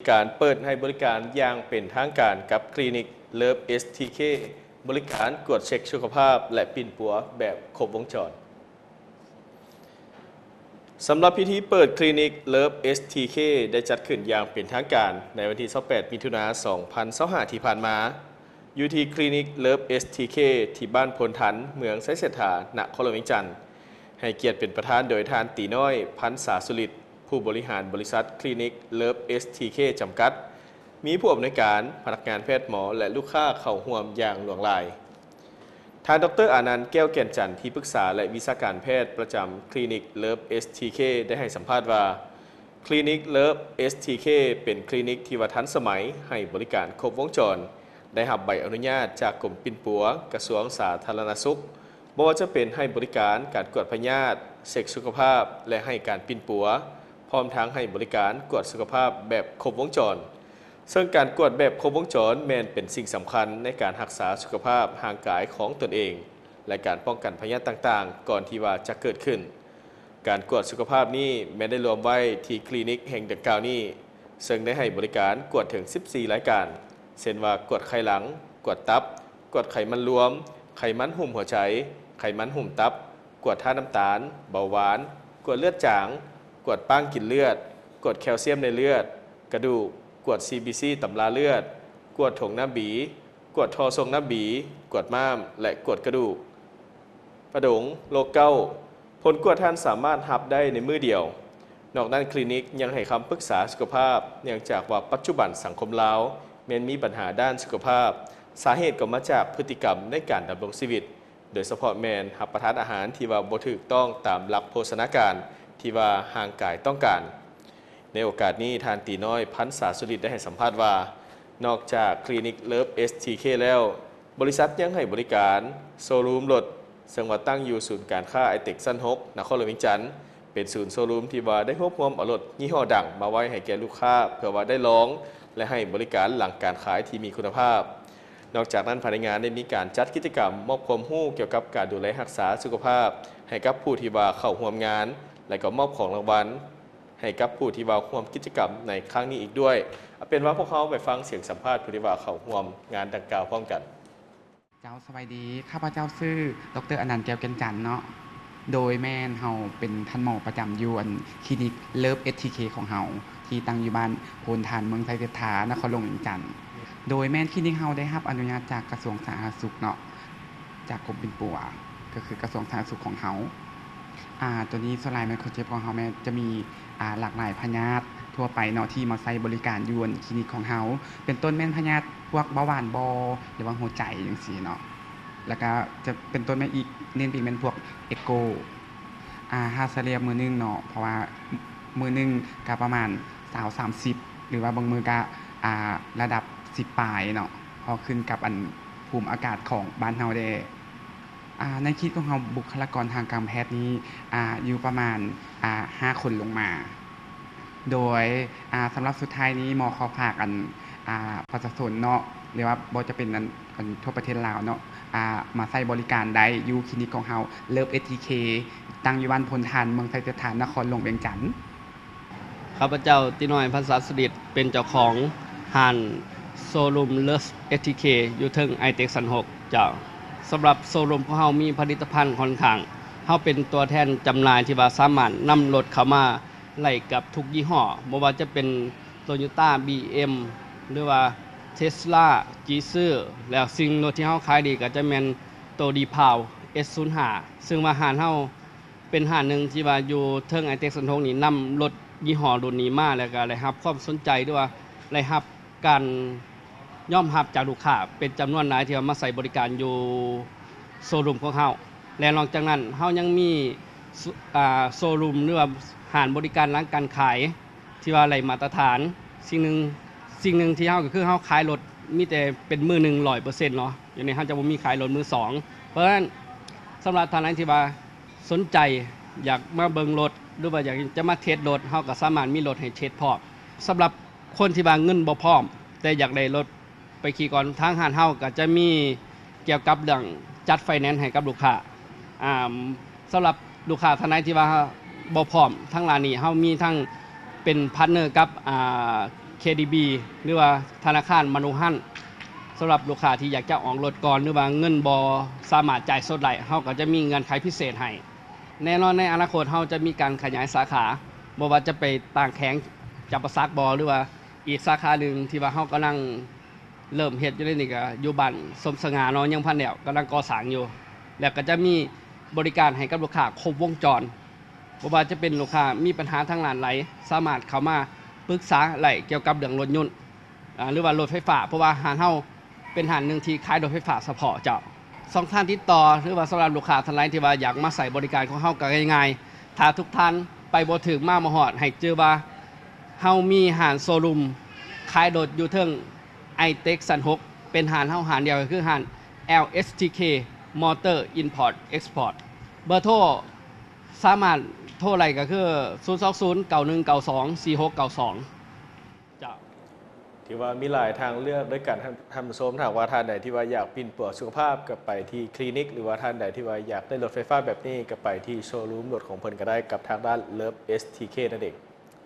ການເປີດໃຫ້ບໍລິການຢ່າງເປັນທາງການກັບຄລີນິກ Love ເອສ ທີ ເຄ ບໍລິການກວດເຊັກສຸຂະພາບ ແລະ ປິ່ນປົວແບບຄົບວົງຈອນ. ສຳລັບພິທີເປີດຄລີນິກ Love ເອສ ທີ ເຄ ໄດ້ຈັດຂຶ້ນຢ່າງເປັນທາງການໃນວັນທີຊາວແປດ ມິຖຸນາ ສອງພັນຊາວຫ້າ ທີ່ຜ່ານມາ ຢູ່ທີ່ຄລີນິກ Love ເອສ ທີ ເຄ ທີ່ບ້ານໂພນທັນ ເມືອງໄຊເສດຖາ ນະຄອນຫຼວງວຽງຈັນ. ໃຫ້ກຽດເປັນປະທານໂດຍທ່ານ ຕີນ້ອຍ ພັນສາສຸລິດ ຜູ້ບໍລິຫານບໍລິສັດຄລີນິກ Love ເອສ ທີ ເຄ ຈຳກັດ, ມີຜູ້ອຳນວຍການ, ພະນັກງານແພດໝໍ ແລະ ລູກຄ້າເຂົ້າຮ່ວມຢ່າງຫຼວງຫຼາຍ. ທ່ານ ດຣ ອານັນ ແກ້ວແກ່ນຈັນ ທີ່ປຶກສາ ແລະ ວິຊາການແພດປະຈຳຄລີນິກ Love ເອສ ທີ ເຄ ໄດ້ໃຫ້ສຳພາດວ່າ ຄລີນິກ Love ເອສ ທີ ເຄ ເປັນຄລີນິກທີ່ວ່າທັນສະໄໝ, ໃຫ້ບໍລິການຄົບວົງຈອນ, ໄດ້ຮັບໃບອະນຸຍາດຈາກກົມປິ່ນປົວ ກະຊວງສາທາລະນະສຸກ, ບໍ່ວ່າຈະເປັນໃຫ້ບໍລິການການກວດພະຍາດ, ເຊັກສຸຂະພາບ ແລະ ໃຫ້ການປິ່ນປົວ, ພ້ອມທັງໃຫ້ບໍລິການກວດສຸຂະພາບແບບຄົບວົງຈອນ. ເຊິ່ງການກວດແບບຄົບວົງຈອນແມ່ນເປັນສິ່ງສຳຄັນໃນການຮັກສາສຸຂະພາບຮ່າງກາຍຂອງຕົນເອງ ແລະ ການປ້ອງກັນພະຍາດຕ່າງໆ ກ່ອນທີ່ວ່າຈະເກີດຂຶ້ນ. ການກວດສຸຂະພາບນີ້ແມ່ນໄດ້ລວມໄວ້ທີ່ຄລີນິກແຫ່ງດັ່ງກ່າວນີ້, ເຊິ່ງໄດ້ໃຫ້ບໍລິການກວດເຖິງສິບສີ່ລາຍການ, ເຊັ່ນວ່າ ກວດໄຂຫຼັງ, ກວດຕັບ, ກວດໄຂມັນລວມ, ໄຂມັນຫຸ້ມຫົວໃຈ, ໄຂມັນຫຸ້ມຕັບ, ກວດທາດນ້ຳຕານ, ເບົາຫວານ, ກວດເລືອດຈາງ, ກວດປາງກິນເລືອດ, ກວດແຄວຊຽມໃນເລືອດ, ກະດູກ, ກວດ ຊີ ບີ ຊີ ຕຳລາເລືອດ, ກວດຖົງນ້ຳບີ, ກວດທໍ່ສົ່ງນ້ຳບີ, ກວດມ້າມ ແລະ ກວດກະດູກ. ປະດົງ ໂລກເກົ້າ. ຜົນກວດທ່ານສາມາດຮັບໄດ້ໃນມື້ດຽວ. ນອກນັ້ນ ຄລີນິກຍັງໃຫ້ຄຳປຶກສາສຸຂະພາບ, ເນື່ອງຈາກວ່າປັດຈຸບັນສັງຄົມລາວແມ່ນມີບັນຫາດ້ານສຸຂະພາບ, ສາເຫດກໍມາຈາກພຶດຕິກຳໃນການດຳລົງຊີວິດ, ໂດຍສະເພາະແມ່ນຮັບປະທານອາຫານທີ່ວ່າບໍ່ຖືກຕ້ອງຕາມຫຼັກໂພຊະນາການທີ່ວ່າຮ່າງກາຍຕ້ອງການ. ໃນໂອກາດນີ້, ທ່ານ ຕີນ້ອຍ ພັນສາສຸລິດ ໄດ້ໃຫ້ສຳພາດວ່າ, ນອກຈາກຄລີນິກ Love ເອສ ທີ ເຄ ແລ້ວ, ບໍລິສັດຍັງໃຫ້ບໍລິການໂຊຣູມລົດ, ເຊິ່ງວ່າຕັ້ງຢູ່ສູນການຄ້າໄອເຕັກຊັ້ນຫົກ ນະຄອນຫຼວງວຽງຈັນ, ເປັນສູນໂຊຣູມທີ່ວ່າໄດ້ຮວບຮວມເອົາລົດຍີ່ຫໍ້ດັງມາໄວ້ໃຫ້ແກ່ລູກຄ້າ ເພື່ອວ່າໄດ້ລອງ ແລະ ໃຫ້ບໍລິການຫຼັງການຂາຍທີ່ມີຄຸນນະພາບ. ນອກຈາກນັ້ນ, ພາຍໃນງານໄດ້ມີການຈັດກິດຈະກຳມອບຄວາມຮູ້ກ່ຽວກັບການດູແລຮັກສາສຸຂະພາບໃຫ້ກັບຜູ້ທີ່ວ່າເຂົ້າຮ່ວມງານ ແລະ ກໍມອບຂອງລາງວັນ ໃຫ້ກັບຜູ້ທີ່ວ່າຮ່ວມກິດຈະກຳໃນຄັ້ງນີ້ອີກດ້ວຍ. ເອົາເປັນວ່າພວກເຮົາໄປຟັງສຽງສຳພາດຜູ້ທີ່ວ່າເຂົ້າຮ່ວມງານດັ່ງກ່າວພ້ອມກັນ. ເຈົ້າ ສະບາຍດີ. ຂ້າພະເຈົ້າຊື່ ດຣ ອານັນ ແກ້ວແກ່ນຈັນເນາະ. ໂດຍແມ່ນເຮົາເປັນທ່ານໝໍປະຈຳຢູ່ອັນຄລີນິກ Love ເອສ ທີ ເຄ ຂອງເຮົາ ທີ່ຕັ້ງຢູ່ບ້ານໂພນທານ ເມືອງໄຊເສດຖາ ນະຄອນຫຼວງວຽງຈັນ. ໂດຍແມ່ນຄລີນິກເຮົາໄດ້ຮັບອະນຸຍາດຈາກກະຊວງສາທາລະນະສຸກເນາະ. ຈາກກົມປິ່ນປົວ ກໍຄືກະຊວງສາທາລະນະສຸກຂອງເຮົາ. ອາ ໂຕນີ້ສ່ວນຫຼາຍແມ່ນຄົນເຈັບຂອງເຮົາແມ່ນຈະມີ ອາ ຫຼາກຫຼາຍພະຍາດທົ່ວໄປເນາະ ທີ່ມາໃຊ້ບໍລິການຢູ່ອັນຄລີນິກຂອງເຮົາ ເປັນຕົ້ນແມ່ນພະຍາດພວກເບົາຫວານບໍ ຫຼືວ່າຫົວໃຈຈັ່ງຊີ້ເນາະ. ແລ້ວກະຈະເປັນຕົ້ນແມ່ນອີກ ເນັ້ນໄປອີກແມ່ນພວກເອໂກ ອາ ຖ້າສະເລ່ຍມື້ໜຶ່ງເນາະ ເພາະວ່າມື້ໜຶ່ງກະປະມານຊາວ ສາມສິບ ຫຼືວ່າບາງມື້ກະ ອາ ລະດັບສິບປາຍເນາະ ເພາະຂຶ້ນກັບອັນ ພູມອາກາດຂອງບ້ານເຮົາແດ່. ອາ ໃນຄລິບຂອງເຮົາ ບຸກຄະລາກອນທາງການແພດນີ້ ອາ ຢູ່ປະມານ ອາ ຫ້າຄົນລົງມາ. ໂດຍ ອາ ສຳລັບສຸດທ້າຍນີ້ ໝໍຂໍຝາກອັນ ອາ ປະຊາຊົນເນາະ ຫຼືວ່າບໍ່ຈະເປັນອັນ ອັນທົ່ວປະເທດລາວເນາະ ອາ ມາໃຊ້ບໍລິການໄດ້ຢູ່ຄລີນິກຂອງເຮົາ Love ເອສ ທີ ເຄ ຕັ້ງຢູ່ບ້ານໂພນທານ ເມືອງໄຊເສດຖາ ນະຄອນຫຼວງວຽງຈັນ. ຂ້າພະເຈົ້າ ຕິນ້ອຍ ພັນສາສຸລິດ ເປັນເຈົ້າຂອງຮ້ານໂຊຣູມ Love ເອສ ທີ ເຄ ຢູ່ເທິງໄອເຕັກຊັ້ນຫົກ ເຈົ້າ. ສຳລັບໂຊຣູມຂອງເຮົາມີຜະລິດຕະພັນຂ້ອນຂ້າງ, ເຮົາເປັນຕົວແທນຈຳໜ່າຍທີ່ວ່າສາມາດນຳລົດເຂົ້າມາໄດ້ກັບທຸກຍີ່ຫໍ້, ບໍ່ວ່າຈະເປັນ ໂຕໂຢຕ້າ ບີເອັມ ຫຼືວ່າ ເທສລາ ຈີຊື ແລ້ວສິ່ງລົດທີ່ເຮົາຂາຍດີກໍຈະແມ່ນໂຕ ດີພາວ ເອສສູນຫ້າ ເຊິ່ງວ່າຮ້ານເຮົາ ເປັນຮ້ານໜຶ່ງທີ່ວ່າຢູ່ເທິງໄອເຕັກຊັ້ນຫົກນີ້ ນຳລົດຍີ່ຫໍ້ລຸ້ນນີ້ມາ ແລ້ວກໍໄດ້ຮັບຄວາມສົນໃຈ ຫຼືວ່າໄດ້ຮັບການຍອມຮັບຈາກລູກຄ້າເປັນຈຳນວນຫຼາຍ ທີ່ວ່າມາໃຊ້ບໍລິການຢູ່ໂຊຣູມຂອງເຮົາ. ແລະ ນອກຈາກນັ້ນ ເຮົາຍັງມີ ໂຊ ອາ ໂຊຣູມ ຫຼືວ່າຮ້ານບໍລິການຫຼັງການຂາຍ ທີ່ວ່າໄດ້ມາດຕະຖານ. ສິ່ງໜຶ່ງ ສິ່ງໜຶ່ງທີ່ເຮົາ ກໍຄືເຮົາຂາຍລົດມີແຕ່ເປັນມືໜຶ່ງຮ້ອຍເປີເຊັນເນາະ, ດຽວນີ້ເຮົາຈະບໍ່ມີຂາຍລົດມືສອງ. ເພາະສະນັ້ນ ສຳລັບທ່ານໃດທີ່ວ່າສົນໃຈຢາກມາເບິ່ງລົດ ຫຼືວ່າຢາກຈະມາເທສລົດ ເຮົາກໍສາມາດມີລົດໃຫ້ເທສພ້ອມ. ສຳລັບຄົນທີ່ວ່າເງິນບໍ່ພ້ອມ ແຕ່ຢາກໄດ້ລົດ ໄປຂີ່ກ່ອນ. ທາງຮ້ານເຮົາກໍຈະມີກ່ຽວກັບເລື່ອງຈັດໄຟແນນໃຫ້ກັບລູກຄ້າ. ອາ ສຳລັບລູກຄ້າທ່ານໃດທີ່ວ່າບໍ່ພ້ອມ, ທາງຮ້ານນີ້ເຮົາມີທັງເປັນພາດເນີກັບ ອາ KDB ຫຼືວ່າທະນາຄານມະໂນຮັນ. ສຳລັບລູກຄ້າທີ່ຢາກຈະອອກລົດກ່ອນ ຫຼືວ່າເງິນບໍ່ສາມາດຈ່າຍສົດໄດ້ ເຮົາກໍຈະມີເງື່ອນໄຂພິເສດໃຫ້. ແນ່ນອນໃນອະນາຄົດເຮົາຈະມີການຂະຫຍາຍສາຂາ ບໍ່ວ່າຈະໄປຕ່າງແຂວງຈຳປາສັກບໍ ຫຼືວ່າອີກສາຂາໜຶ່ງທີ່ວ່າເຮົາກຳລັງເລີ່ມເຮັດຢູ່ໃນນີ້ ກໍຢູ່ບ້ານສົມສະຫງ່າເນາະ ຍັງບໍ່ທັນແລ້ວ ກຳລັງກໍ່ສ້າງຢູ່ ແລ້ວກໍຈະມີບໍລິການໃຫ້ກັບລູກຄ້າຄົບວົງຈອນ. ບໍ່ວ່າຈະເປັນລູກຄ້າມີບັນຫາທາງດ້ານໃດ ສາມາດເຂົ້າມາປຶກສາໄດ້ກ່ຽວກັບເລື່ອງລົດຍົນ ອາ ຫຼືວ່າລົດໄຟຟ້າ ເພາະວ່າຮ້ານເຮົາເປັນຮ້ານໜຶ່ງທີ່ຂາຍລົດໄຟຟ້າສະເພາະເຈົ້າ. ຊ່ອງທາງຕິດຕໍ່ ຫຼືວ່າສຳລັບລູກຄ້າທ່ານໃດທີ່ວ່າຢາກມາໃຊ້ບໍລິການຂອງເຮົາກໍງ່າຍໆ. ຖ້າທຸກທ່ານໄປບໍ່ຖືກ ມາບໍ່ຮອດ ໃຫ້ຈື່ວ່າເຮົາມີຮ້ານໂຊຣູມຂາຍລົດຢູ່ເທິງ iTEX ຊັ້ນຫົກ ເປັນຮ້ານເຮົາຮ້ານດຽວ ກໍຄືຮ້ານ LSTK Motor Import Export. ເບີໂທ ສາມາດໂທໄດ້ກໍຄື ສູນສອງສູນ ເກົ້າໜຶ່ງເກົ້າສອງ ສີ່ຫົກເກົ້າສອງ ເຈົ້າ. ຖືວ່າມີຫຼາຍທາງເລືອກດ້ວຍກັນ ທ່ານ ທ່ານຜູ້ຊົມ. ຖ້າຫາກວ່າທ່ານໃດທີ່ວ່າຢາກປິ່ນປົວສຸຂະພາບ ກໍໄປທີ່ຄລີນິກ ຫຼືວ່າທ່ານໃດທີ່ວ່າຢາກໄດ້ລົດໄຟຟ້າແບບນີ້ ກໍໄປທີ່ໂຊຣູມລົດຂອງເພິ່ນກໍໄດ້ ກັບທາງດ້ານ Love STK ນັ້ນເອງ.